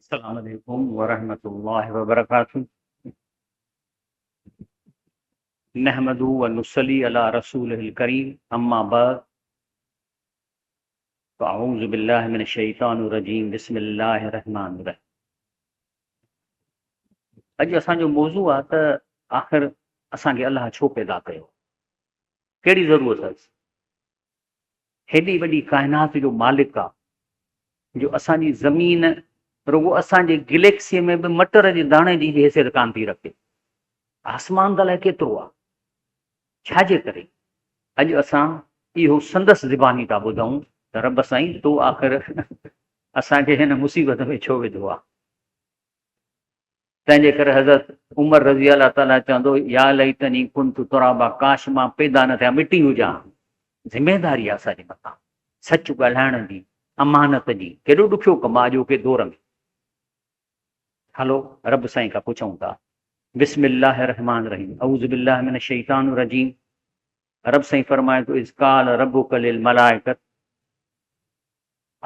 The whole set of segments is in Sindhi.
السلام عليڪم ورحمة الله وبرڪاته نحمده ونصلي على رسوله الڪريم اما بعد فاعوذ بالله من الشيطان الرجيم بسم الله الرحمن الرحيم اڄ اسان جو موضوع آهي ته آخر اسان کي الله ڇو پيدا ڪيو؟ ڪهڙي ضرورت اٿس؟ هيڏي وڏي ڪائنات جو مالڪ آ جو اسان جي زمين رڳو اسان جي گليڪسيء ۾ به مٽر جي داڻي جي به حيثيت ڪانه ٿي رکي. آسمان ته الائي ڪيترو آ. ڇا جي ڪري؟ اڄ اسان اهو سندس زباني ٿا ٻڌون ته رب سائين تو آخر اسان کي هن مصيبت ۾ ڇو وڌو آ؟ تنهن جي ڪري حضرت عمر رضي الله تعالٰي چوندو يا ليتني ڪنت ترابا ڪاش مان پيدا نه ٿيان مٽي هجان ها. ذميداري آهي اسان جي مٿان سچ ڳالهائڻ جي، امانت جي، ڪيڏو ڏکيو ڪم آهي اڄوڪي دور ۾. هلو رب سائين کان پڇون ٿا. بسم الله الرحمٰن الرحيم اعوذ بالله من الشيطان الرجيم رب سائين فرمائي ٿو اذ قال ربک للملائڪة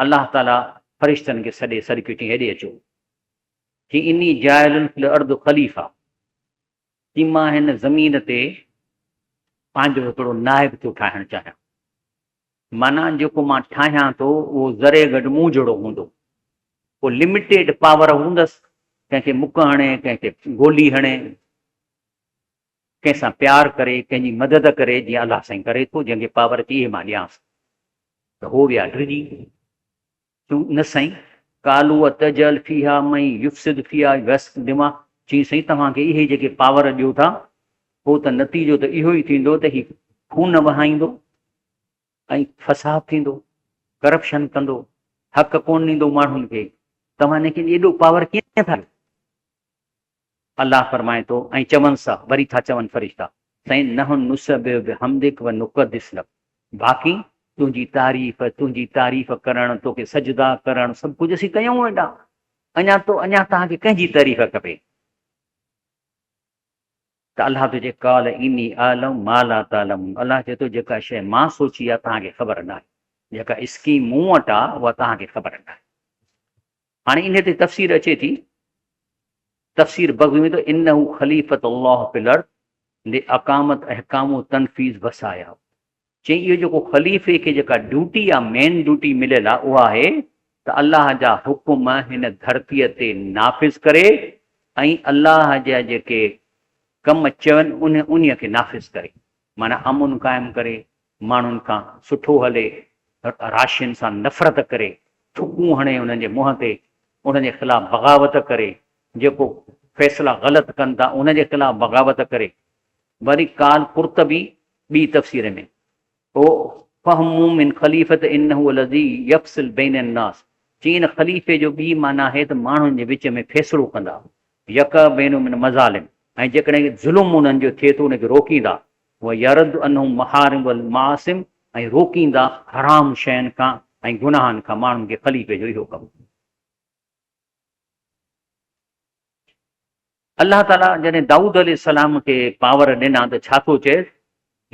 الله تعاليٰ فرشتن کي سڏي سڏ ڪيو چيائين هيڏي اچو چيائين اني جاعل في الارض خليفه چيائين مان هن زمين تي پنهنجو هڪڙو نائب ٿو ٺاهڻ چاهيان معنيٰ جيڪو مان ٺاهيان ٿو اهو ذري گهٽ مون جهڙو هوندو پوء لميٽيڊ پاور هوندس ڪنهن کي مڪ هڻي ڪنهن کي گولي هڻي ڪنهن سان پيار ڪري، ڪنهن جي مدد ڪري، جيئن الله سائين ڪري ٿو، جنهن کي پاور اچي اهي مان ڏيانس. ته هو ويا ڊڄي. چون، نه سائين، قالوا اتجعل فيها من يفسد فيها ويسفڪ الدماء، چيائين سائين توهان کي اهي جيڪي پاور ڏيو ٿا، پوء ته نتيجو ته اهو ئي ٿيندو ته هي خون وهائيندو ۽ فساد ٿيندو، ڪرپشن ڪندو، حق ڪونه ڏيندو ماڻهن کي، توهان هن کي ايڏو پاور ڪيئن ٿا ڏيو؟ الله فرمائي ٿو، ۽ چونس ها، وري ٿا چون فرشتا، سائين نحن نسبح بحمدک و نقدس لک، باقي تنهنجي تعريف، تنهنجي تعريف ڪرڻ، توکي سجدا ڪرڻ، سڀ ڪجهه اسين ڪيون ويٺا، اڃا تو اڃا توهان کي ڪنهن جي تعريف کپي؟ ته الله ٿو چئي، قال اني اعلم ما لا تعلمون، الله چئي ٿو جيڪا شيء مان سوچي آهي توهان کي خبر ناهي، جيڪا اسڪيم مون وٽ آهي اها توهان کي خبر ناهي. هاڻي انهيء تي تفسير اچي ٿي، تفسير بغوي ۾ ته انه خليفة الله في الارض لاقامت احڪام و تنفيذ وصاياه چيائين اهو جيڪو خليفي کي جيڪا ڊيوٽي يا مين ڊيوٽي مليل آهي اها آهي ته الله جا حڪم هن ڌرتيء تي نافذ ڪري ۽ الله جا جيڪي ڪم چون انهيء کي نافذ ڪري معنيٰ امن قائم ڪري ماڻهن کان سٺو هلي، راشين سان نفرت ڪري، ٿڪون هڻي انهن جي منهن تي، انهن جي خلاف بغاوت ڪري، جيڪو فيصلا غلط ڪن ٿا ان جي خلاف بغاوت ڪري. وري قال قرطبي ٻي تفسير ۾، هو فهم من خليفة انه الذي يفصل بين الناس چي ان خليفي جو ٻي معنيٰ آهي ته ماڻهن جي وچ ۾ فيصلو ڪندا، يقع بينهم من مظالم ۽ جيڪڏهن ظلم انهن جو ٿئي ٿو ان کي روڪيندا، ويرد عنهم محارم والمعاصم ۽ روڪيندا حرام شين کان ۽ گناهن کان ماڻهن کي خليفي جو اهو ڪم. الله تعالي جڏهن دائود عليه السلام کي پاور ڏنا ته ڇا ٿو چئيس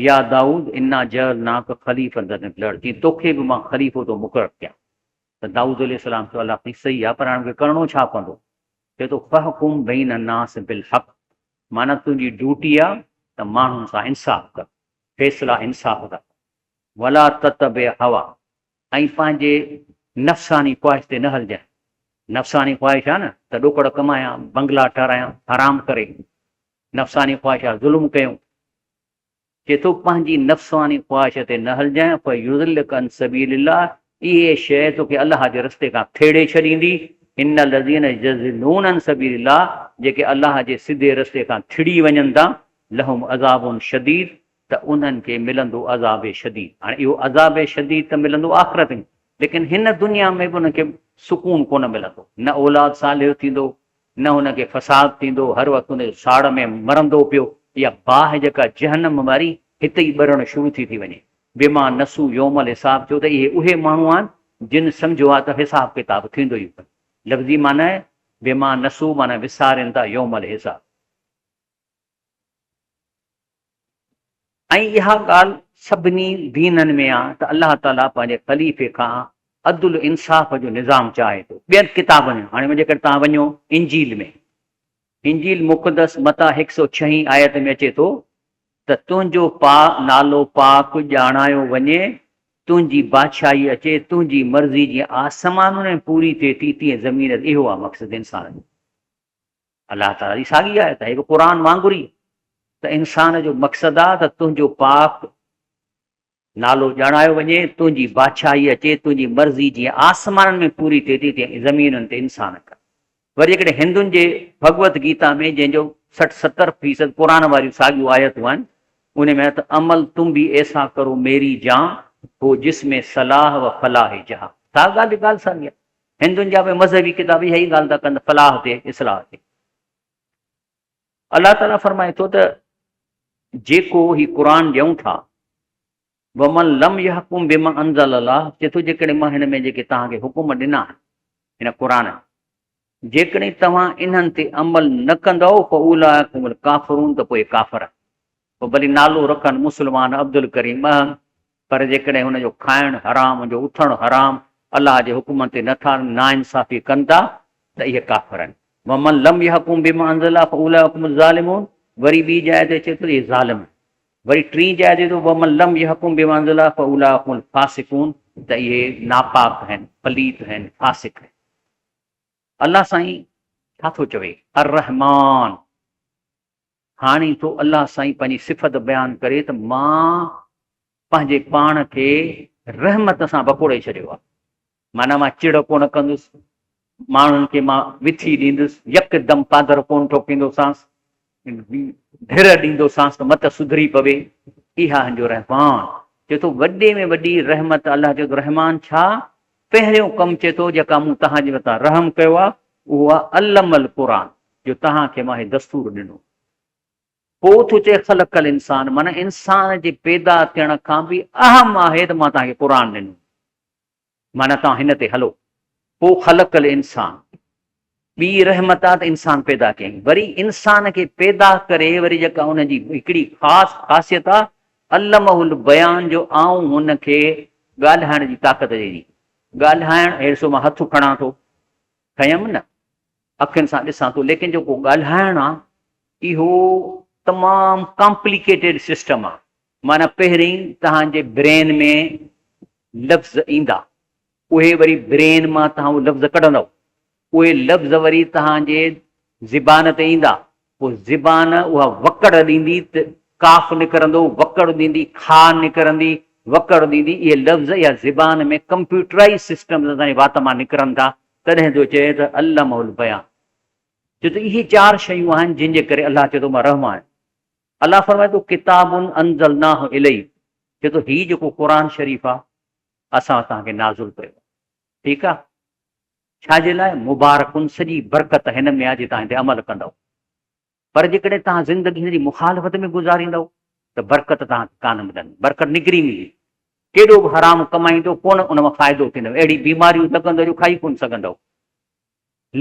يا دائود انا جعلناک خليفة في الارض جيئن توکي به مان خليفو ٿو مقرر ڪيان ته دائود عليه السلام چيو الله سائين صحيح آهي پر هاڻي مون کي ڪرڻو ڇا پوندو چئي ٿو فحڪم بين الناس بالحق معنيٰ تنهنجي ڊيوٽي آ ته ماڻهن سان انصاف ڪر، فيصلا انصاف سان ڪر، ولا تتبع هوا ۽ پنهنجي نفساني خواهش تي نه هلجانء، نفساني خواهش آ نه ته ڏوڪڙ ڪمايان، بنگلا ٺهرايان، حرام ڪري، نفساني خواهش آ ظلم ڪيون. چي ٿو پنهنجي نفساني خواهش تي نه هلجانء فيضلک عن سبيل الله اهي شيء توکي الله جي رستي کان ٿيڙي ڇڏيندي ان الذين يضلون عن سبيل الله جيڪي الله جي سڌي رستي کان ٿڙي وڃن ٿا لهم عذاب شديد ته انهن کي ملندو عذاب شديد هاڻي اهو عذاب شديد ته ملندو آخرت ۾ ليڪن هن دنيا ۾ به انهن کي سڪون ڪونه ملندو نه اولاد صالح ٿيندو نه هن کي فساد ٿيندو، هر وقت ان جو ساڙ ۾ مرندو پيو، اها باهه جيڪا جهنم واري هتي ئي ٻرڻ شروع ٿي ٿي وڃي. بما نسوا يوم الحساب ڇو ته اهي اهي ماڻهو آهن جن سمجهيو آهي ته حساب ڪتاب ٿيندو ئي ڪونه. لفظي معنيٰ آهي بما نسوا معنيٰ وسارين ٿا يوم الحساب. ۽ اها ڳالهه سڀني دينن ۾ آهي ته الله تعاليٰ پنهنجي خليفي کان عدل انصاف جو نظام چاهي ٿو. ٻين ڪتابن ۾، هاڻي جيڪڏهن توهان وڃو انجيل ۾، انجيل مقدس متيٰ هڪ سؤ ڇهين آيت ۾ اچي ٿو ته تنهنجو پا نالو پاڪ ڄاڻايو وڃي، تنهنجي بادشاهي اچي، تنهنجي مرضي جيئن آسمانن ۾ پوري ٿئي ٿي تيئن زمين تي. اهو آهي مقصد انسان جو. الله تعاليٰ جي ساڳي آيت آهي، هي به قرآن وانگر ئي ته انسان جو مقصد آهي ته تنهنجو پاڪ نالو ڄاڻايو وڃي، تنهنجي بادشاهي اچي، تنهنجي مرضي جيئن آسمانن ۾ پوري ٿئي ٿي تيئن زمينن تي انسان ڪن. وري جيڪڏهن هندن جي ڀڳوت گيتا ۾ جنهن جو 60 70% قرآن واريون ساڳيون آيتون آهن، ان ۾ آهي ته عمل تم ڀي ايسا ڪرو ميري جان، هو جس ۾ صلاح و فلاح جهان. سا ڳالهه به ڳالهه ساڳي آهي. هندن جا به مذهبي ڪتاب اها ئي ڳالهه ٿا ڪن ته فلاح ٿئي، اصلاح ٿئي. الله تعاليٰ فرمائي ٿو ته جيڪو هي قرآن ڏيون ٿا ومن لم يحڪم بما انزل الله چئي ٿو جيڪڏهن مان هن ۾ جيڪي توهان کي حڪم ڏنا آهن هن قرآن جيڪڏهن توهان انهن تي عمل نه ڪندؤ فاولئک هم الڪافرون ته پوء ڪافر پوء ڀلي نالو رکن مسلمان عبدالڪريم اهم پر جيڪڏهن هن جو کائڻ حرام هن جو اٿڻ حرام الله جي حڪمن تي نٿا ناانصافي ڪن ٿا ته اهي ڪافر آهن. ومن لم يحڪم بما انزل الله فاولئک هم الظالمون وري ٻي جاء تي اچي ٿو اهي ظالم آهن. وري ٽين جاء تي ٿو ومن لم يحڪم بما انزل الله فاولئک هم الفاسقون ته اهي ناپاڪ آهن، پليت آهن، فاسق آهن. الله سائين ڇا ٿو چوي؟ الرحمان هاڻي ٿو الله سائين پنهنجي صفت بيان ڪري ته مان پنهنجي پاڻ کي رحمت سان وڪوڙي ڇڏيو آهي. معنيٰ مان چڙ ڪونه ڪندس، ماڻهن کي مان وٿي ڏيندس، يڪدم پادر ڪونه ٺوڪيندوسانس، ڍر ڏيندوسانس ته مت سڌري پوي. اها هن جو رحمان چئي ٿو وڏي ۾ وڏي رحمت الله چئي ٿو رحمان ڇا؟ پهريون ڪم چئي ٿو جيڪا مون توهان جي مٿان رحم ڪيو آهي اهو آهي علم القرآن جو توهان کي مان هي دستور ڏنو. پوء ٿو چئي خلق الانسان معنيٰ انسان جي پيدا ٿيڻ کان به اهم آهي ته مان توهان کي قرآن ڏنو معنيٰ توهان هن تي هلو. پوء خلق الانسان ٻي رحمت آ ته انسان پيدا ڪيائين. وري انسان کي پيدا ڪري وري جيڪا ان جي هڪڙي خاص خاصيت آ علمه البيان جو آئون هن کي ڳالهائڻ جي طاقت ڏني. ڳالهائڻ هي ڏسو مان هٿ کڻان ٿو کنيم نه اکين سان ڏسان ٿو ليڪن جيڪو ڳالهائڻ آ اهو تمام ڪامپليڪيٽيڊ سسٽم آ معنيٰ پهرين توهان جي برين ۾ لفظ ايندا اهي وري برين مان توهان اهي لفظ ڪڍندؤ اهي لفظ وري توهان جي زبان تي ايندا پوء زبان اها وڪڙ ڏيندي ته ڪاف نڪرندو، وڪڙ ڏيندي خا نڪرندي، وڪڙ ڏيندي اهي لفظ اها زبان ۾ ڪمپيوٽرائيز سسٽم سان توهان جي وات مان نڪرن ٿا تڏهن ٿو چئي ته علمه البيان ڇو ته اهي چار شيون آهن جن جي ڪري الله چئي ٿو مان رحمان آهيان. الله فرمائي ٿو ڪتاب انزلناه اليک چئي ٿو هي جيڪو قرآن شريف آهي اسان توهان کي نازل ڪيو آهي ٺيڪ آهي. ڇا جي لاء؟ مبارڪن سڄي برڪت هن ۾ آهي جي توهان هن تي عمل ڪندؤ. پر جيڪڏهن توهان زندگي هن جي مخالفت ۾ گذاريندؤ ته برڪت توهان کي ڪانه ملندي، برڪت نڪري ويندي. ڪيڏو به حرام ڪمائيندؤ ڪونه ان مان فائدو ٿيندو، اهڙي بيماريون لڳندؤ جو کائي ڪونه سگهندؤ.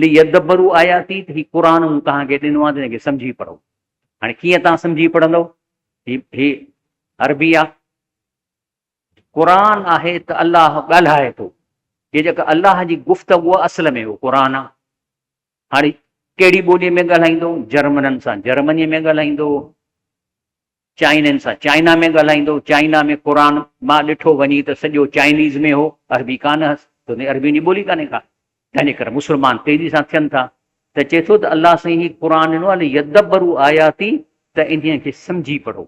ليدبروا آياتي ته هي قرآن مون توهان کي ڏنو آهي ته هن کي سمجهي پڙهو. هاڻي ڪيئن توهان سمجهي پڙهندؤ؟ هي هي عربي آهي. قرآن آهي ته الله ڳالهائي ٿو. هي جيڪا الله جي گفتگو آهي اصل ۾ اهو قرآن آهي. هاڻي ڪهڙي ٻوليء ۾ ڳالهائيندو؟ جرمنن سان جرمنيء ۾ ڳالهائيندو، چائنين سان چائنا ۾ ڳالهائيندو. چائنا ۾ قرآن مان ڏٺو وڃي ته سڄو چائنيز ۾ هو، عربي ڪانه هئس، ڇو ته عربين جي ٻولي ڪانهي ڪا. تنهنجي ڪري مسلمان تيزي سان ٿين ٿا ته چئي ٿو ته الله سائين هي قرآن ڏنو آهي ليدبروا آياتي ته انهيء کي سمجهي پڙهو.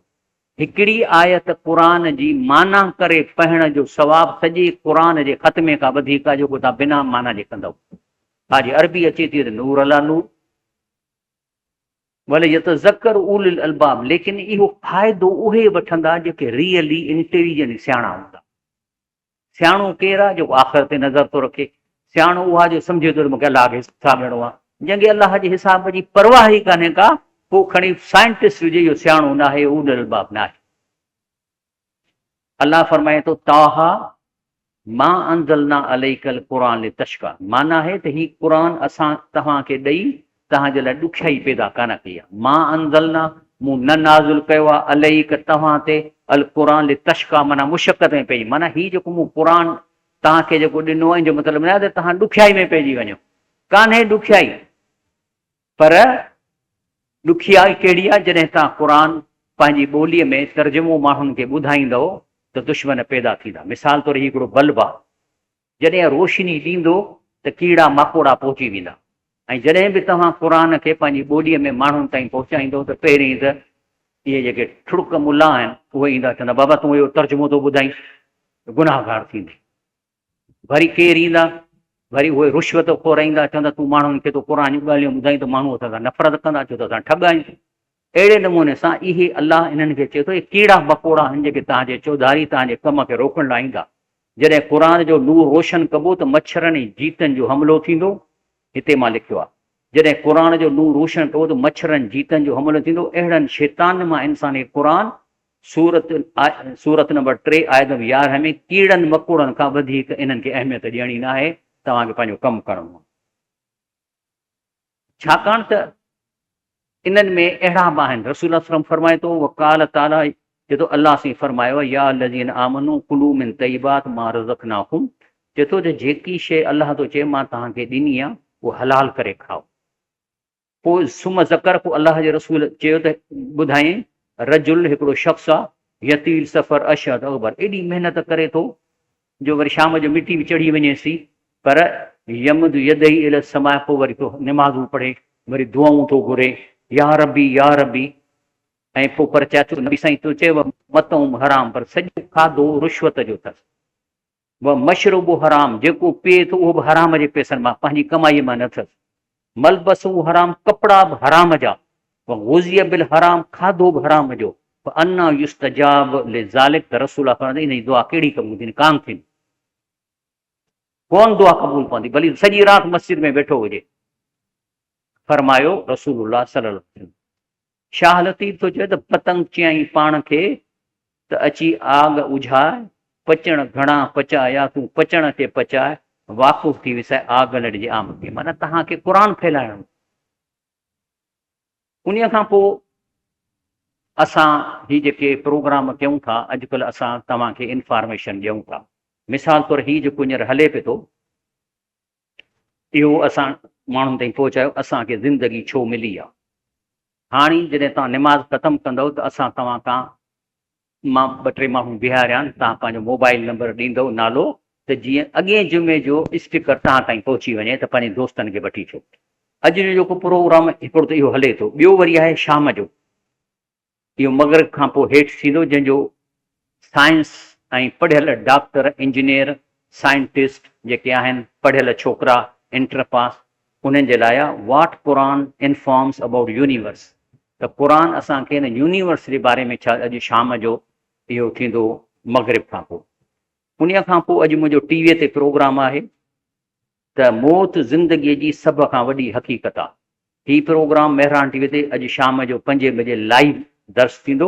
هڪڙي آيت قرآن جي معنيٰ ڪري پڙهڻ جو ثواب سڄي قرآن جي ختمي کان وڌيڪ آهي جيڪو توهان بنا معنيٰ جي ڪندؤ. ها جي عربي اچي ٿي ته نور عليٰ نور. وليتذڪر اولو الالباب ليڪن اهو فائدو اهي وٺندا جيڪي ريئلي انٽيليجنٽ سياڻا هوندا. سياڻو ڪير آهي جيڪو آخرت تي نظر ٿو رکي. سياڻو اهو آهي جو سمجهي ٿو ته مون کي الله کي حساب ڏيڻو آهي. جنهن کي الله جي حساب جي پرواهه ئي ڪانهي ڪا، پوء کڻي سائنٽسٽ هجي اهو سياڻو ناهي، اولو الالباب ناهي. الله فرمائي ٿو، طٰه ما انزلنا عليک القرآن لتشقيٰ معنيٰ آهي ته هي قرآن اسان توهان کي ڏئي توهان جي لاء ڏکيائي پيدا ڪانه ڪئي آهي. ما انزلنا مون نه نازل ڪيو آهي عليک توهان تي القرآن لتشقيٰ معنيٰ مشقت ۾ پئجي معنيٰ هي جيڪو مون قرآن توهان کي جيڪو ڏنو آهي ان جو مطلب نه آهي ته توهان ڏکيائي ۾ پئجي وڃو. ڪانهي ڏکيائي پر ڏکيائي ڪهڙي آهي جڏهن توهان قرآن پنهنجي ٻوليء ۾ ترجمو ماڻهن کي ٻڌائيندؤ ته دشمن پيدا ٿيندا. مثال طور هي هڪڙو بلب آهي جڏهن روشني ڏيندو ته ڪيڙا ماڪوڙا پهچي ويندا ۽ جڏهن به توهان قرآن کي پنهنجي ٻوليء ۾ ماڻهن تائين پهچائيندؤ ته پهرين ته اهي جيڪي ٺڙڪ ملا آهن اهي ايندا چوندا بابا تون اهو ترجمو ٿو ٻڌائين گناهگار ٿيندين. وري ڪير ايندا وري اهي رشوت خور ايندا چوندا تون ماڻهن کي ٿو قرآن جون ڳالهيون ٻڌائين ته ماڻهو اسان سان نفرت ڪندا ڇو ته اسان ٺڳ آهيون. اهڙي نموني سان اهي الله انهن کي چئي ٿو اهي ڪيڙا مڪوڙا آهن جيڪي توهان جي چوڌاري توهان جي ڪم کي روڪڻ لاء ايندا. جڏهن قرآن جو نور روشن ڪبو ته مڇرن ۽ جيتن جو حملو ٿيندو. هتي مان لکيو آهي. جڏهن قرآن جو نور روشن ڪبو ته مڇرن جيتن جو حملو ٿيندو. اهڙن شيطانن مان انسان کي قرآن سورت سورت نمبر 3 آيت نمبر 11 ۾ ڪيڙن مڪوڙن کان وڌيڪ انهن کي اهميت ڏيڻي ناهي، توهان کي پنهنجو ڪم ڪرڻو آهي. ڇاڪاڻ ته انهن ۾ اهڙا به آهن، رسول الله صلعم فرمائي ٿو، وقال تعالي چئي ٿو الله سائين فرمايو آهي، يا الذين آمنوا ڪلوا من طيبات ما رزقناڪم چئي ٿو ته جيڪي شيء الله ٿو چئي مان توهان کي ڏني آهي اها حلال ڪري کائو. پوء ثم ذڪر پوء الله جي رسول چيو ته ٻڌايائين، رجل هڪڙو شخص آ، يطيل سفر اشعث اغبر ايڏي محنت ڪري ٿو جو وري شام جو مٽي به چڙهي وڃيس ٿي پر يمد يديه الي السماء پوء وري ٿو نمازون پڙهي وري دعائون ٿو گهري يا ربي يا ربي ۽ پوء پر چئي ٿو نبي سائين تو چيو مطعم حرام پر سڄو کاڌو رشوت جو اٿس. و مشربه حرام، جيڪو پيئي ٿو اهو به حرام جي پئسن مان، پنهنجي ڪمائيء مان نه اٿس. ملبسه حرام، ڪپڙا به حرام جا. و غذي بالحرام، کاڌو به حرام جو. فانا يستجاب لذلک ته رسول الله فرمايو ته ان جي دعا ڪهڙي قبول ٿيندي؟ ڪانه ٿيندي. ڪونه دعا قبول پوندي، ڀلي سڄي رات مسجد ۾ ويٺو هجي. فرمايو رسول الله صلي الله عليه وسلم. شاهه لطيف ٿو چئي ته پتنگ چيائين پاڻ کي ته اچي آڳ اجهاء، پچڻ گهڻا پچايا تون پچڻ کي پچاء، واقف ٿي وساء آڳ لڙ جي آمد کي. معنيٰ توهان کي قرآن ڦهلائڻو. انهيء کان پوء اسان هي جيڪي پروگرام ڪيون ٿا اڄڪلهه اسان توهان کي انفارميشن ڏيون ٿا. مثال طور هي جيڪو هينئر هلي پيو ٿو اهو اسان ماڻهن تائين پهچايو اسان کي زندگي ڇو ملي آ. هاڻي جڏهن توهان نماز ختم ڪندؤ ته اسان توهان کان مان ٻه ٽي ماڻهو بيهاريان توهان پنهنجو موبائل نمبر ڏيندؤ نالو ته جيئن اڳئين جمعي جو اسٽيڪر توهان تائين پهچي وڃي ته پنهنجي دوستن کي وٺي اچو. اڄ جو جيڪو پروگرام هڪڙو ته اهو هلي ٿو ٻيو وري آهي شام جو اهو مغرب کان پوء هيٺ ٿيندو جنهن جو سائنس ۽ پڙهيل ڊاڪٽر، انجنيئر، سائنٽسٽ جيڪي آهن پڙهيل ڇوڪرا انٽر پاس انهن جي لاء آهي what Quran informs about universe ته قرآن اسان کي هن يونيورس جي باري ۾ ڇا اڄ شام جو اهو ٿيندو مغرب کان پوء انهي کان پوء اڄ منهنجو ٽي وي تي پروگرام آهي ته موت زندگي جي سڀ کان وڏي حقيقت آهي هي پروگرام مهراڻ ٽي وي تي اڄ شام جو پنجين بجي لائيو درس ٿيندو،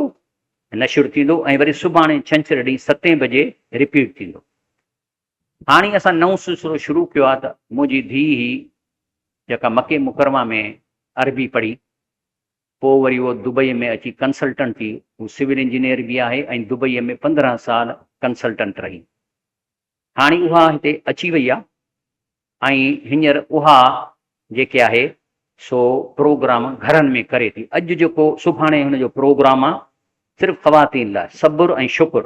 نشر ٿيندو ۽ وري سڀاڻي ڇنڇر ڏينهن ستين بجي رپيٽ ٿيندو. هاڻي اسان نئون سلسلو شروع ڪيو آهي ته منهنجي ڌيء هي جيڪا مڪي مڪرمه ۾ عربي پڙهي پوء وري هوء دبئي ۾ اچي ڪنسلٽنٽ ٿي، هو سول انجنيئر به آهي ۽ دبئي ۾ 15 سال ڪنسلٽنٽ رهي. هاڻي اها هتي اچي وئي آهي ۽ هينئر اها جيڪي آهي سو پروگرام گهرن ۾ ڪري ٿي. اڄ جيڪو سڀاڻي هن جو پروگرام آهي صرف خواتين لاء صبر ۽ شڪر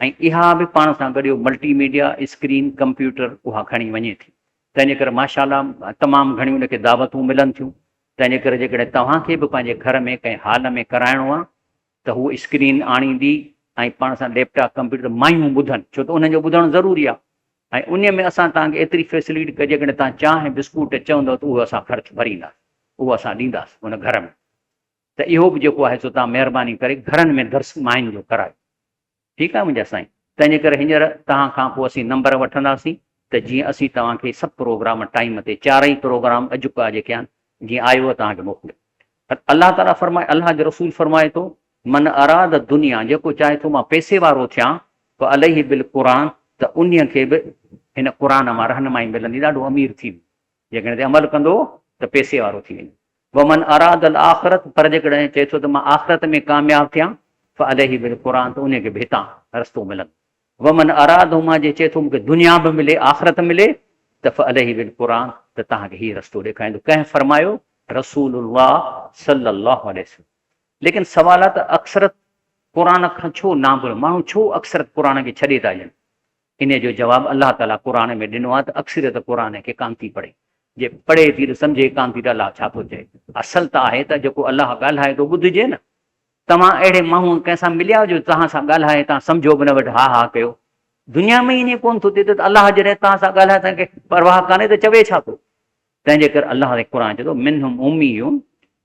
۽ اها به پاڻ سان گڏ اهو ملٽي ميڊيا اسڪرين ڪمپيوٽر اها کڻي وڃي ٿي تنهن جي ڪري ماشاء الله تمام گهڻيون ان کي دعوتون ملن ٿيون تنهن جي ڪري جيڪڏهن توهان کي به پنهنجي گهر ۾ ڪنهن هال ۾ ڪرائڻو آهي ته هوء اسڪرين آڻيندي ۽ پاڻ سان ليپ ٽاپ ڪمپيوٽر مايون ٻڌن ڇو ته انهن جو ٻڌڻ ضروري آهي ۽ انهي ۾ اسان توهان کي ايتري فيسلٽي ڪجي جيڪڏهن توهان چانهه بسڪوٽ چوندؤ ته اهو اسان خرچ ڀرينداسين اهو اسان ڏينداسين ان گهر ۾ ته اهو به جيڪو آهي سو توهان مهرباني ڪري گهرن ۾ درس ماين جو ڪرايو. ٺيڪ آهي منهنجا سائين. تنهنجي ڪري هينئر توهان کان پوء اسين نمبر وٺنداسين ته جيئن اسين توهان کي سڀ پروگرام ٽائيم تي چارئي پروگرام اڄوڪا جيڪي آهن جيئن آيو توهان کي موڪليو. الله تعالي فرمائي الله جو رسول فرمائي ٿو من اراد الدنيا جيڪو چاهي ٿو مان پئسي وارو ٿيان فعليه بالقرآن ته انهي کي به هن قرآن مان رهنمائي ملندي ڏاڍو امير ٿي ويندو جيڪڏهن تي عمل ڪندو ته پئسي وارو ٿي ويندو. ومن اراد الاخرت پر جيڪڏهن چئي ٿو ته مان آخرت ۾ ڪامياب ٿيان فعليه بالقرآن ته انهي کي به هتان رستو ملندو. ومن ارادهما جي چئي ٿو مون کي دنيا به ملي آخرت ملي ته فعليه بالقرآن ته توهان کي هي رستو ڏيکاريندو. ڪنهن فرمايو؟ رسول الله صلي الله عليه وسلم. ليڪن سوال آ ته اڪثرت قرآن کان ڇو نابرو ماڻهو ڇو اڪثرت قرآن کي ڇڏي ٿا ڏين؟ انهيء جو جواب الله تعاليٰ قرآن ۾ ڏنو آهي ته اڪثريت قرآن کي ڪانه ٿي پڙهي. جي پڙهي ٿي ته سمجهي ڪانه ٿي ته الله ڇا ٿو چئي. اصل ته آهي ته جيڪو الله ڳالهائي ٿو ٻڌجي نه. توهان اهڙي ماڻهوء ڪنهن سان مليا جو توهان سان ڳالهائي توهان سمجهو به نه وٺ ها ها ڪيو. دنيا ۾ ئي ائين ڪونه ٿو ٿئي ته الله جڏهن توهان سان ڳالهائي توهان کي پرواهه ڪانهي ته چوي ڇا ٿو. تنهن جي ڪري الله تعاليٰ قرآن چئي ٿو منهم اميون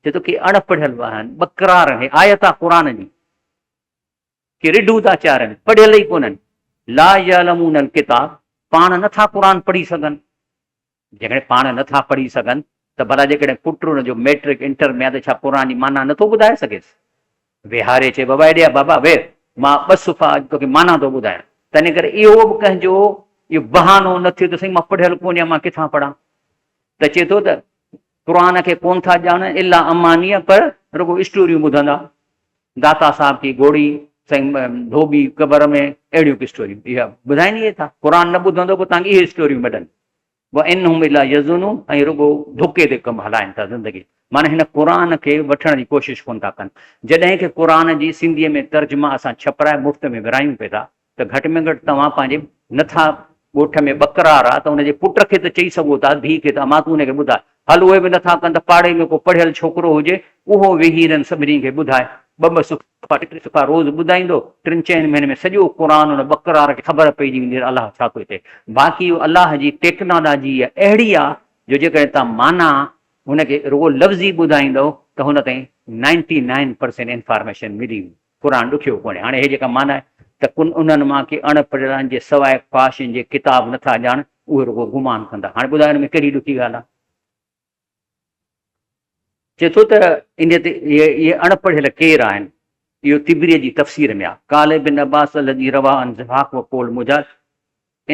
چئي ٿو ڪي اڻ پڙهيل به آهن ٻڪرار آهن. هي آيت آهي قرآن جي. ڪي رڍون ٿا چارن، پڙهيل ئي ڪونهن، لا يعلمون الڪتاب، پاڻ نه ٿا قرآن پڙهي سگهن، جيڪڏهن پاڻ نه ٿا پڙهي سگهن ته ڀلا جيڪڏهن پٽ ان جو مئٽرڪ انٽر ۾ آهي ته ڇا قرآن جي معنيٰ نه ٿو ٻڌائي سگهيس؟ ويهاري چئي بابا هيڏي آ بابا ويهه مان ٻه صفحا اڄ توکي معنيٰ ٿو ٻڌايان، تنهن ڪري اهو به ڪنهن جو اهو بهانو نه ٿيو ته سائين مان پڙهيل ڪونهيان مان ڪٿان پڙهان؟ ته چئي ٿو ته قرآن کي ڪونه ٿا ڄاڻن الا امانيء پر رڳو اسٽوريون ٻڌندا. داتا صاحب ڪي گهوڙي، سائين ڌوٻي قبر ۾ اهڙيون ڪي اسٽوريون اها ٻڌائين ئي ٿا. قرآن نه ٻڌندو پوء توهان کي اهي اسٽوريون ملن. وانهم الا يظنون ۽ رڳو ڌڪي تي ڪم هلائن ٿا زندگي معنيٰ هن قرآن کي وٺڻ جي ڪوشش ڪونه ٿا ڪن. جڏهن ڪي قرآن جي سنڌيء ۾ ترجما اسان ڇپرائي مفت ۾ ورهايون پئي ٿا ته گهٽ ۾ گهٽ توهان پنهنجي نه ٿا ڳوٺ ۾ ٻڪرار آ ته ان جي پٽ کي ته چئي سگهو ٿا ڌيء کي ته امان تون ان کي ٻڌاء هل اهي به نه ٿا ڪن ته پاڙي ۾ ڪو پڙهيل ڇوڪرو هجي اهو ويهي انهن سڀني کي ٻڌائي ٻه ٻه صفحا ٽي ٽي صفحا روز ٻڌائيندو ٽن چئن مهينن ۾ سڄو قرآن ان ٻڪرار کي خبر پئجي ويندي ته الله ڇا ٿو چئي باقي اهو الله جي ٽيڪنالاجي اهڙي آ جو جيڪڏهن توهان معنيٰ هن کي رڳو لفظي ٻڌائيندؤ ته هن تائين نائنٽي نائن پرسينٽ انفارميشن ملي ويندي. قرآن ڏکيو ڪونهي. هاڻي هي جيڪا معنيٰ آهي ته ڪن انهن مان ڪي اڻ پڙهيل آهن جي سواء خواهشن جي ڪتاب نه ٿا ڄاڻن، اهي رڳو گمان ڪندا. هاڻي ٻڌايو ان ۾ ڪهڙي ڏکي ڳالهه آهي؟ چئي ٿو ته انهيء تي اهي اڻ پڙهيل ڪير آهن؟ اهو طبريء جي تفسير ۾ آهي. قال ابن عباس الذي رواه عن ضحاڪ وقول مجاهد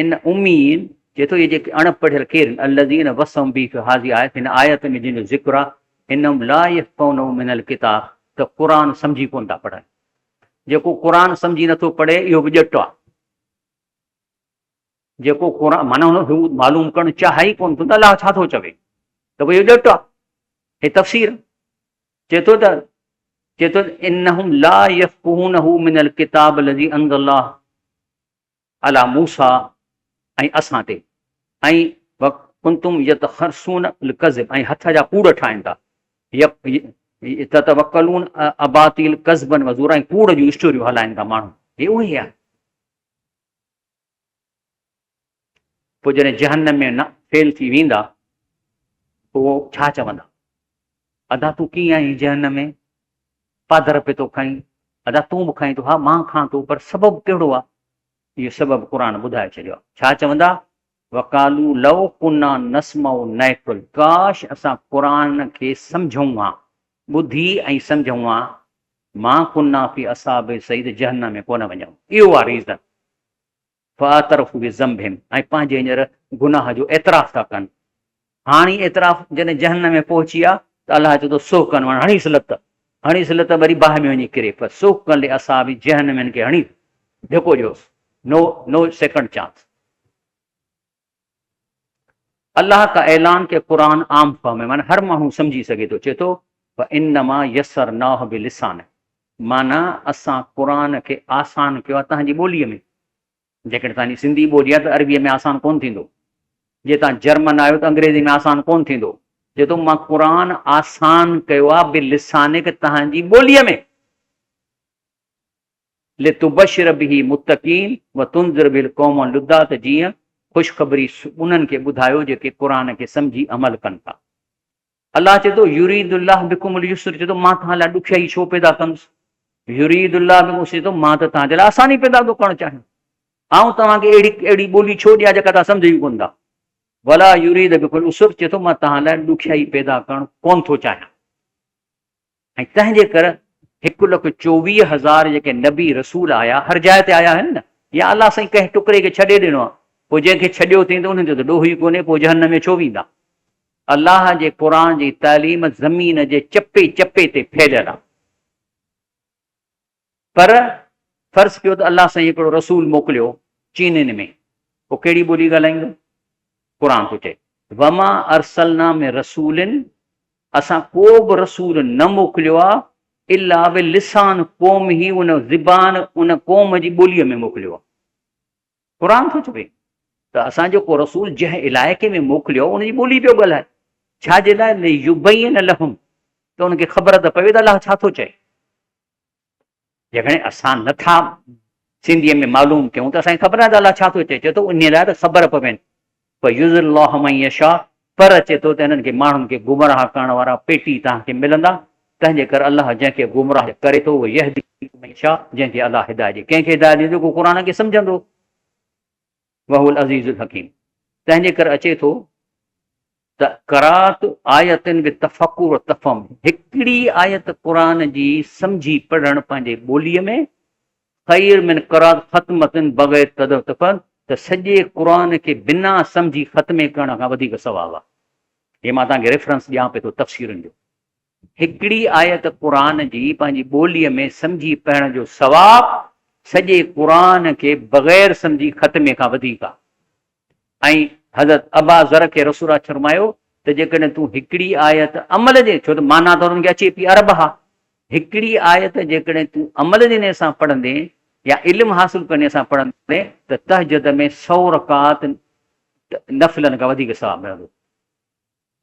ان اميين، چئي ٿو اهي جيڪي اڻ پڙهيل ڪير آهن، الذين وصفهم به في هذه آيت، هن آيت ۾ جن جو ذڪر آهي، انهم لا يفقهونه من الڪتاب، ته قرآن سمجهي ڪونه ٿا پڙهن. جيڪو قرآن سمجهي نٿو پڙهي اهو به ڄٽ آهي. جيڪو قرآن معنيٰ هن هو معلوم ڪرڻ چاهي ئي ڪونه ٿو ته الله ڇا ٿو چوي ته پوء اهو ڄٽ آهي. هي تفسير چئي ٿو ته چئي ٿو انهم لا يفقهونه من الڪتاب الذي انزل الله عليٰ موسيٰ ۽ اسان تي ۽ وڪنتم يتخرصون الڪذب ۽ هٿ جا ڪوڙ ٺاهين ٿا يتوڪلون اباطيل ڪذبا وزورا ۽ ڪوڙ جون اسٽوريون هلائين ٿا ماڻهو هي اهي آهن پوء جڏهن جهنم ۾ نه فيل ٿي ويندا پوء ڇا چوندا ادا تون ڪيئن آهين جهنم ۾ پادر پئي ٿو کائين، ادا تون به کائين ٿو، ها مان کان ٿو، پر سبب ڪهڙو آ؟ اهو سبب قرآن ٻڌائي ڇڏيو آ، ڇا چوندا؟ وقالو لو ڪنا نسمع نعقل، ڪاش اسان قرآن کي سمجهون ها، ٻڌي ۽ سمجهون ها، ما ڪنا في اصحاب السعير جهنم ۾ ڪونه وڃون، اهو آ ريزن. فاعترفوا بذنبهم ۽ پنهنجي هينئر گناهه جو اعتراف ٿا ڪن. هاڻي اعتراف جڏهن جهنم ۾ پهچي ويا ته الله چئي ٿو سحقن معنيٰ هڻيس لت، هڻيس لت وري باهه ۾ وڃي ڪري فسحقا لاصحاب جهنم هن کي هڻي ڌڪو ڏيوس نو نو سيڪنڊ چانس. الله کا اعلان ڪه قرآن عام فهم هي معنيٰ هر ماڻهو سمجهي سگهي ٿو چئي ٿو فانما يسرناه بلسانه معنيٰ اسان قرآن کي آسان ڪيو آهي توهان جي ٻوليء ۾. جيڪڏهن توهان جي سنڌي ٻولي آهي ته عربيء ۾ آسان ڪونه ٿيندو. جي توهان جرمن آهيو ته انگريزي ۾ آسان ڪونه ٿيندو. چئي ٿو مان قرآن آسان ڪيو آهي بلسانڪ توهان جي ٻوليء ۾. لتبشر به متقين وتنذر به القوم لدا ته جيئن خوشخبري انهن کي ٻڌايو جيڪي قرآن کي سمجهي عمل ڪن ٿا. الله چئي ٿو، يريد الله بڪم اليسر چئي ٿو مان توهان لاء ڏکيائي ڇو پيدا ڪندس؟ يريد الله بڪم چئي ٿو مان ته توهان جي لاء آساني پيدا ٿو ڪرڻ چاهيان. آئون توهان کي اهڙي اهڙي ٻولي ڇو ڏيان جيڪا توهان سمجهي ئي ڪونه ٿا. ولا يريد بڪم العسر چئي ٿو مان توهان لاء ڏکيائي پيدا ڪرڻ ڪونه ٿو چاهيان. ۽ تنهن جي ڪر 1,24,000 جيڪي نبي رسول آيا هر جاء تي آيا آهن نه يا الله سائين ڪنهن ٽڪري کي ڇڏي ڏنو آهي پوء جنهن کي ڇڏيو اٿئين ته انهن جو ته ڏوهه ئي ڪونهي پوء جهنم ۾ ڇو ويندا الله جي قرآن جي تعليم زمين جي چپي چپي تي ڦهليل آهي پر فرض ڪيو ته الله سائين هڪڙو رسول موڪليو چينين ۾، پوء ڪهڙي ٻولي ڳالهائيندو؟ قرآن ٿو چئي، وما ارسلنا من رسول اسان ڪو به رسول نه موڪليو آهي الا بلسان قومه ان زبان ان قوم جي ٻوليء ۾ موڪليو آهي. قرآن ٿو چوي ته اسان جيڪو رسول جنهن علائقي ۾ موڪليو ان جي ٻولي پيو ڳالهائي، ڇا جي لاء؟ ليبين لهم ته ان کي خبر ته پوي ته الله ڇا ٿو چئي. جيڪڏهن اسان نه ٿا سنڌيء ۾ معلوم ڪيون ته اسان کي خبر ناهي ته الله ڇا ٿو چئي، چئي ٿو انهيء لاء ته خبر پوين. فيضل الله من يشاء پر اچي ٿو ته انهن کي ماڻهن کي گمراهه ڪرڻ وارا پيٽي توهان کي ملندا، تنهن جي ڪري الله جنهن کي گمراهه ڪري ٿو ويهدي من يشاء جنهن کي الله هدايت ڏي. ڪنهن کي هدايت ڏيندو؟ جيڪو قرآن کي سمجهندو. وهو العزيز الحڪيم تنهن جي ڪري اچي ٿو ته قرات آيت بتفڪر و تفهم هڪڙي آيت قرآن جي سمجهي پڙهڻ پنهنجي ٻوليء ۾ خير من قرات ختمة بغير تدبر تفهم ته سڄي قرآن کي بنا سمجهي ختمي ڪرڻ کان وڌيڪ ثواب آهي. هي مان توهان کي ريفرنس ڏيان پئي ٿو تفسيرن جو. هڪڙي آيت قرآن جي پنهنجي ٻوليء ۾ سمجهي پڙهڻ جو ثواب سڄي قرآن کي بغير سمجهي ختمي کان وڌيڪ آهي. ۽ حضرت ابا ذر کي رسول الله فرمايو ته جيڪڏهن تون هڪڙي آيت عمل جي ڇو ته معنيٰ ته انهن کي اچي پئي عرب ها هڪڙي آيت جيڪڏهن تون عمل جي نيت سان پڙهندين يا علم حاصل ڪرڻ سان پڙهندين ته تهجد ۾ سو رڪعات نفلن کان وڌيڪ ثواب ملندو.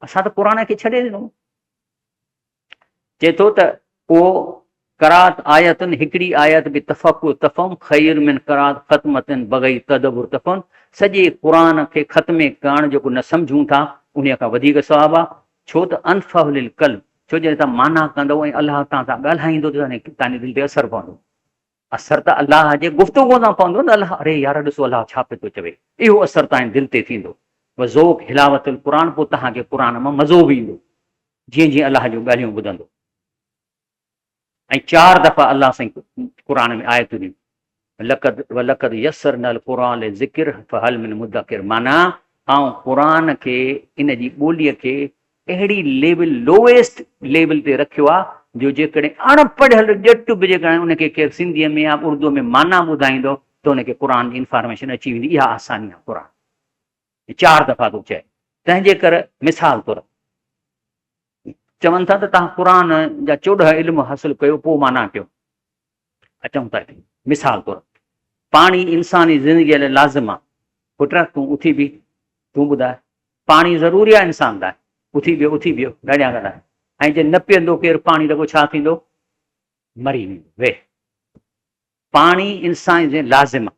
اسان ته قرآن کي ڇڏي ڏنو. چئي ٿو ته اهو قرات آيتن هڪڙي آيت به تفقه تفهم خير من قرات ختمتن بغير تدبر تفهم سڄي قرآن کي ختمي ڪرڻ جيڪو نه سمجهون ٿا انهيء کان وڌيڪ ثواب آهي ڇو ته انفع للقلب ڇو جڏهن توهان معنيٰ ڪندؤ ۽ الله توهان سان ڳالهائيندو ته توهان جي دل تي اثر پوندو اثر ته الله جي گفتگو سان پوندو نه الله اري يار ڏسو الله ڇا پيو ٿو چوي اهو اثر توهان جي دل تي ٿيندو وذوق حلاوت القرآن پوء توهان کي قرآن مان مزو به ايندو جيئن جيئن الله جون ڳالهيون ٻڌندو ۽ چار دفعا الله سائين قرآن ۾ آيتون ڏنيون لقد ولقد يسرنا القرآن للذڪر فهل من مدڪر معنيٰ آئون قرآن کي ان جي ٻوليء کي اهڙي ليول لوئيسٽ ليول تي رکيو آ جو جيڪڏهن اڻ پڙهيل ڄٽ به جيڪڏهن ان کي ڪير سنڌيء ۾ يا اردوء ۾ معنيٰ ٻڌائيندو ته ان کي قرآن جي انفارميشن اچي ويندي اها آساني آ قرآن چار دفعا ٿو چئي تنهن جي ڪري مثال طور چون ٿا ته توهان قرآن جا 14 علم حاصل ڪيو پوء معنيٰ ڪيو اچون ٿا هتي مثال طور پاڻي انساني زندگيء لاء لازم آ پٽ تون اٿي بيهه تون ٻڌاء پاڻي ضروري آ انسان لاء اٿي بيهو اٿي بيهو ڳالهيان ڳالهايان ۽ جي نه پيئندو ڪير پاڻي ته پوء ڇا ٿيندو مري ويندو ويهه پاڻي انسان جي لازم آ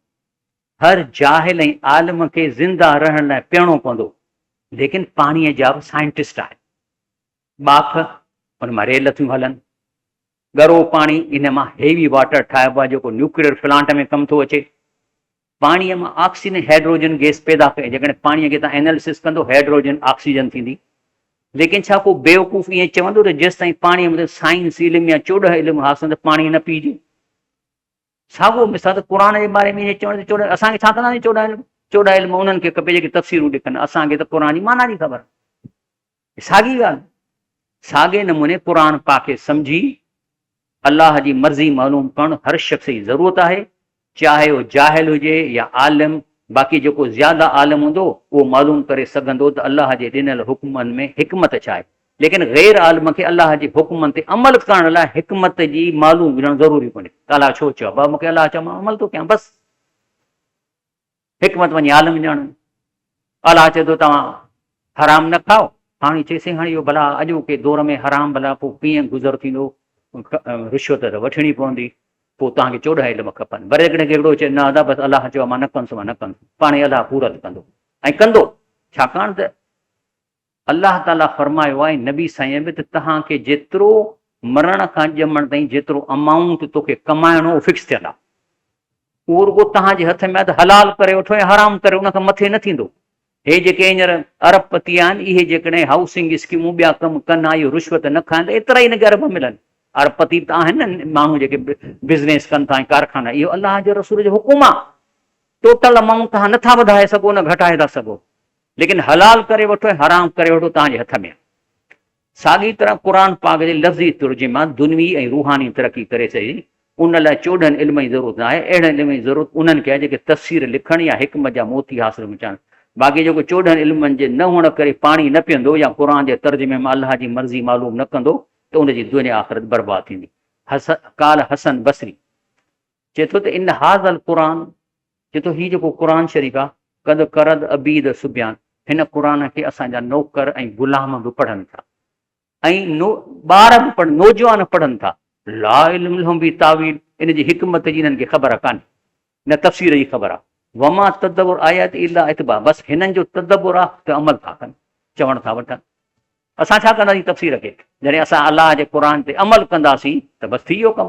هر جاهل ۽ عالم کي زنده رهڻ لاء پيئڻو پوندو ليڪن پاڻي جا به سائنٽسٽ آهن ٻاڦ ان مان ريل ٿيون هلن ڳرو پاڻي ان مان هيوي واٽر ٺاهبو آهي جيڪو نيوڪليئر پلانٽ ۾ ڪم ٿو اچي. پاڻيء مان آڪسيجن ۽ هيڊروجن گئس پيدا ڪئي جيڪڏهن پاڻيء کي توهان اينالسس ڪندو هيڊروجن آڪسيجن ٿيندي ليڪن ڇا ڪو بيوقوف ائين چوندو ته جيستائين پاڻيء متعلق سائنس علم يا 14 علم حاصل نه پاڻي نه پيئجي. ساڳو مثال ته قرآن جي باري ۾ ائين چوڻ ته 14 اسان کي ڇا ڪنداسين 14 علم 14 علم انهن کي کپي جيڪي تفسيرون لکن اسان کي ته قرآن جي معنيٰ جي خبر ساڳي ڳالهه، ساڳئي نموني قرآن پاڪ کي سمجهي الله جي مرضي معلوم ڪرڻ هر شخص جي ضرورت آهي، چاهي اهو جاهل هجي يا عالم، باقي جيڪو زياده عالم هوندو اهو معلوم ڪري سگهندو ته الله جي ڏنل حڪمن ۾ حڪمت ڇا آهي، ليڪن غير عالم کي الله جي حڪمن تي عمل ڪرڻ لاء حڪمت جي معلوم هجڻ ضروري ڪونهي ته الله ڇو چيو آهي، بابا مون کي الله چيو مان عمل ٿو ڪيان بس. حڪمت وڃي عالم ڄاڻن. الله چئي ٿو توهان حرام نه کائو. هاڻي چئي سائين هاڻي اهو ڀلا اڄوڪي دور ۾ حرام ڀلا پوء ڪيئن گذر ٿيندو، رشوت ته وٺڻي پوندي، پوء توهان کي 14 علم کپن. وري جيڪڏهن ڪهڙو چئي نه ادا بس الله چيو آهي مان نه ڪندس مان نه ڪندس، پاڻهي الله پورت ڪندو ۽ ڪندو، ڇاڪاڻ ته الله تعاليٰ فرمايو آهي نبي سائين به ته توهان کي جيترو مرڻ کان ڄمڻ تائين جيترو امائونٽ توکي ڪمائڻو اهو فڪس ٿيل آهي اهو رڳو توهان جي هٿ ۾ آهي ته حلال ڪري وٺو يا حرام ڪري ان کان مٿي نه ٿيندو. هي جيڪي هينئر ارب پتي آهن اهي جيڪڏهن هائوسنگ اسڪيمون ٻيا ڪم ڪن ها اهو رشوت نه کائن ته ايترا ئي هن کي ارب ملن. ارب پتي به ته آهن نه ماڻهو جيڪي بزنيس ڪن ٿا ۽ ڪارخانا اهو الله جي رسول جو حڪم آهي ٽوٽل امائونٽ توهان نٿا وڌائي سگهو نه گهٽائي ٿا سگهو. ليڪن حلال ڪري وٺو ۽ حرام ڪري وٺو توهان جي هٿ ۾ آهي. ساڳي طرح قرآن پاڪ جي لفظي ترجمي مان دنوي ۽ روحاني ترقي ڪري سگهجي ٿي. ان لاء 14 علم جي ضرورت ناهي، اهڙن علم جي ضرورت انهن کي آهي جيڪي تفسير لکڻ يا حڪمت جا موتي حاصل ڪرڻ چاهن. باقي جيڪو 14 علمن جي نه هئڻ ڪري پاڻي نه پيئندو يا قرآن جي ترجمي مان الله جي مرضي معلوم نه ڪندو ته ان جي دنيا آخرت برباد ٿيندي. قال حسن بصري چئي ٿو ته ان هذا القرآن چئي ٿو هي جيڪو قرآن شريف آهي قد قرد عبيد صبيان هن قرآن کي اسان جا نوڪر ۽ غلام به پڙهن ٿا. ۽ ٻار به پڙهن، نوجوان پڙهن ٿا. لا علم لهم به تاويل، ان جي حڪمت جي انهن کي خبر ڪانهي، نه تفسير جي خبر آهي. وما تدبر آيات الا اتباع، بس هنن جو تدبر آهي ته عمل ٿا ڪن، چوڻ ٿا وٺن. اسان ڇا ڪنداسين تفسير کي؟ جڏهن اسان الله جي قرآن تي عمل ڪنداسين ته بس ٿي ويو ڪم.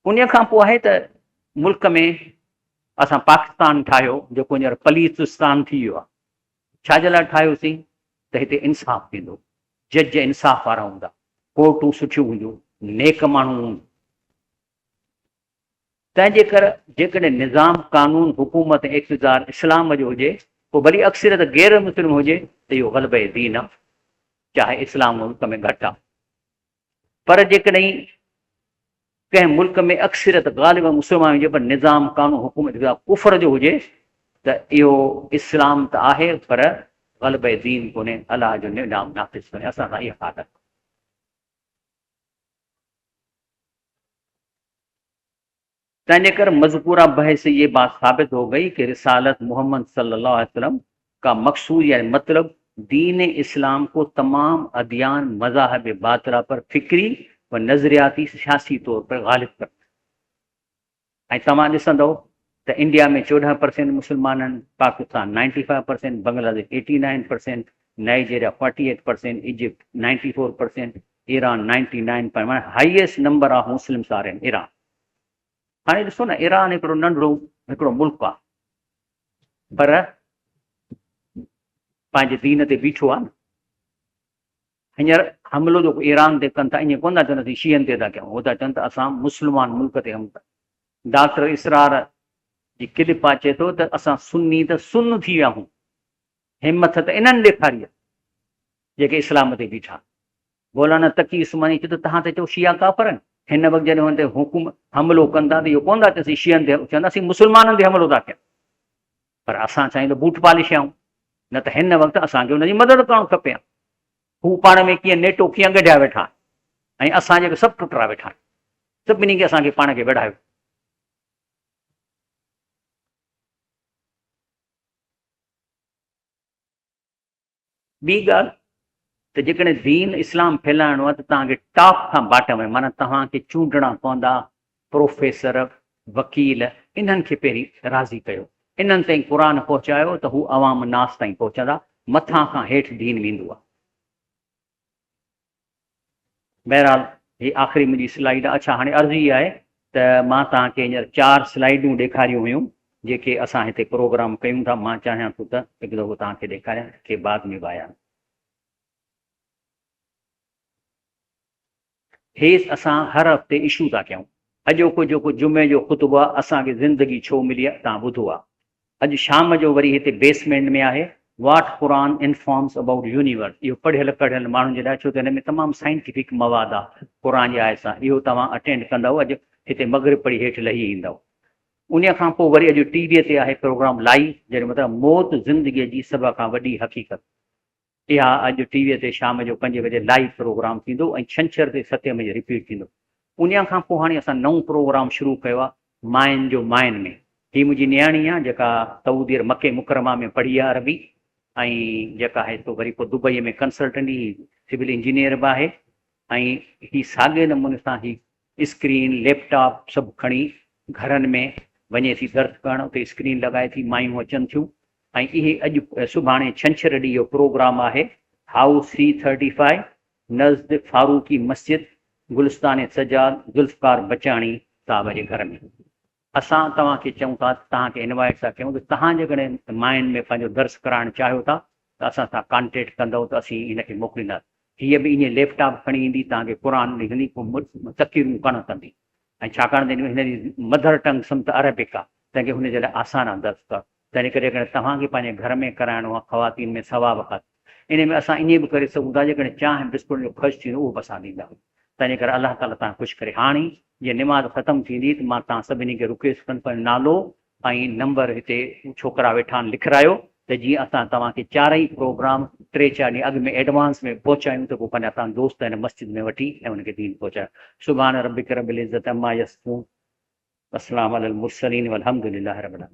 انهيء کان پوء آهي ته ملڪ ۾ اسان پاڪستان ٺاهيو، جيڪو هينئر پليتستان ٿي ويو آهي. ڇا جي لاء ٺاهيوسين ته هتي انصاف ٿيندو، جج انصاف وارا هوندا، ڪورٽون سٺيون هونديون، نيڪ ماڻهو هوندا. تنهن جي ڪر جيڪڏهن نظام، قانون، حڪومت ۽ اقتدار اسلام جو هجي، پوء ڀلي اڪثريت غير مسلم هجي ته اهو غلبه دين آهي، چاهي اسلام ملڪ ۾ گهٽ آهي. پر جيڪڏهن ڪنهن ملڪ ۾ اڪثريت غالبا مسلمان هجي پر نظام، قانون، حڪومت اقتدار ڪفر جو هجي ته اهو اسلام ته آهي پر غلبه دين ڪونهي، الله جو نظام نافذ ڪونهي، اسان سان اها حالت. تنهنجي ڪر مذڪوره بحث سي يه بات ثابت هو گئي ڪه رسالت محمد صلي الله عليه وسلم کا مقصود يعني مطلب دين اسلام کو تمام اديان مذاهب باطله پر فڪري و نظرياتي سياسي طور پر غالب ڪرنا ۽ توهان ڏسندؤ ته انڊيا ۾ 14 پرسينٽ مسلمان آهن، Pakistan 95 percent, Bangladesh 89 percent, Nigeria 48 percent, Egypt 94 percent, Iran 99 percent, معنيٰ highest number of Muslims are in Iran. هاڻي ڏسو نه ايران هڪڙو ننڍڙو هڪڙو ملڪ آهي پر پنهنجي دين تي بيٺو آهي نه. هينئر حملو جيڪو ايران تي ڪن ٿا ائين ڪونه ٿا چون اسين شيعن تي ٿا ڪيون، هو ٿا چون ته اسان مسلمان ملڪ تي حملو ٿا. ڊاڪٽر اسرار جي ڪلپ آ چئي ٿو ته اسان سني ته سن ٿي ويا آهيون، همٿ ته انهن ڏيکاري آهي جيڪي اسلام تي بيٺا. مولانا تقي عثماني چيو ته توهان ٿا چئو شيعا ڪافر آهن، هن وقت جڏهن انهن تي حڪم حملو ڪن ٿا ته اهو ڪونه ٿا چون اسين شيعن تي، چون ٿا اسين مسلمانن تي حملو ٿا ڪيون، پر اسان چاهيون ته بوٽ پالش آهيون، نه ته هن وقت اسان کي ان جي مدد ڪرڻ کپي ها. هو پاڻ ۾ ڪيئن نيٽو ڪيئن ڳنڍيا ويٺا آهن ۽ اسان جيڪي سڀ ٽٽرا ويٺا آهيون، سڀني کي اسان کي پاڻ کي وڙهايو. ٻي ڳالهه ته جيڪڏهن دين اسلام ڦهلائڻو آهي ته توهان کي ٽاپ کان باٽم ۾ معنيٰ توهان کي چونڊڻا پوندا پروفيسر، وڪيل انهن کي پهرين راضي ڪيو، انهن تائين قرآن پهچايو ته هو عوام الناس تائين پهچندا، مٿان کان هيٺ دين ويندو آهي. بهرحال هي آخري منهنجي سلائيڊ آهي. اڇا هاڻي عرض هي آهي ته مان توهان کي هينئر 4 سلائيڊون ڏيکاريون هيون جيڪي اسان هتي پروگرام ڪيون ٿا. مان چاهيان ٿو ته هڪ دفعو توهان کي ڏيکاريان ڪي بعد ۾ به آيا. هي اسان هر هفتي اشو ٿا ڪيون. اڄوڪو جيڪو جمعي جو خطبو آهي اسان کي زندگي ڇو ملي آهي توهان ٻڌو آهي. اڄ شام جو وري هتي بيسمينٽ ۾ آهي what Quran informs about universe اهو پڙهيل ڪڙهيل ماڻهن جي لاء ڇو ته هن ۾ تمام سائنٽيفڪ مواد آهي قرآن جي آيت سان اهو توهان اٽينڊ ڪندؤ اڄ هتي مغرب پڙهي هيٺ لهي ايندؤ انهي کان پوء وري اڄ ٽي وي تي آهي پروگرام لائيو جنهن جو مطلب موت زندگي جي سڀ کان وڏي حقيقت اها اڄ ٽي وي تي شام جو 5 بجي لائيو پروگرام ٿيندو ۽ ڇنڇر تي 7 بجي رپيٽ ٿيندو. انهيء کان پوء هاڻي اسان نئون پروگرام شروع ڪيو آهي ماين جو ماين ۾. هي منهنجي نياڻي آهي جيڪا سعودي عرب مڪي مڪرمه ۾ پڙهي آهي عربي ۽ جيڪا آهي سو وري پوء دبئي ۾ ڪنسلٽنٽ هي سول انجنيئر به آهي ۽ هي ساڳئي نموني سان هي اسڪرين، ليپ ٽاپ سڀ کڻي گهرن ۾ وڃي ٿي درس ڪرڻ، اتي اسڪرين لڳائي ٿي، مايون اچن ٿيون ۽ اهي اڄ سڀاڻي ڇنڇر ڏينهن اهو پروگرام آهي هائوس سي ٿرٽي فائيو نزد فاروقي مسجد گلستان سجاد ذوالفقار بچاڻي صاحب جي گهر ۾. اسان توهان کي چئون ٿا ته توهان کي انوائيٽ ٿا ڪيون ته توهان جيڪڏهن ماين ۾ پنهنجو درس ڪرائڻ چاهيو ٿا ته اسان سان ڪانٽيڪٽ ڪندؤ ته اسين هن کي موڪلينداسين. هيء به ائين ليپ ٽاپ کڻي ايندي، توهان کي قرآن ڏيندي، پوء تقريرون ڪانه ڪندي ۽ ڇاڪاڻ ته هن جي مڌر ٽنگ سمت عربڪ آهي، تنهن ڪري هن جي لاء آسان آهي درس ڪرڻ. تنهن ڪري جيڪڏهن توهان کي پنهنجي گهر ۾ ڪرائڻو آهي خواتين ۾ ثواب خاطر، انهي ۾ اسان ائين به ڪري سگهون ٿا جيڪڏهن چانهه بسڪوٽن جو خرچ ٿيندو اهو به اسان ڏينداسين. تنهنجي ڪري الله تعاليٰ توهان کي خوش ڪري. هاڻي جيئن نماز ختم ٿيندي ته مان توهان سڀني کي رڪويسٽ ڪندس پنهنجو نالو ۽ نمبر هتي ڇوڪرا ويٺا آهن لکرايو ته جيئن اسان توهان کي چارئي پروگرام ٽي چار ڏينهن اڳ ۾ ايڊوانس ۾ پهچايون ته پوء پنهنجا توهان دوست هن مسجد ۾ وٺي ۽ انهن کي دين پهچايو. سبحان ربک رب العزت عما يصفون وسلام علي المرسلين والحمد لله رب العالمين.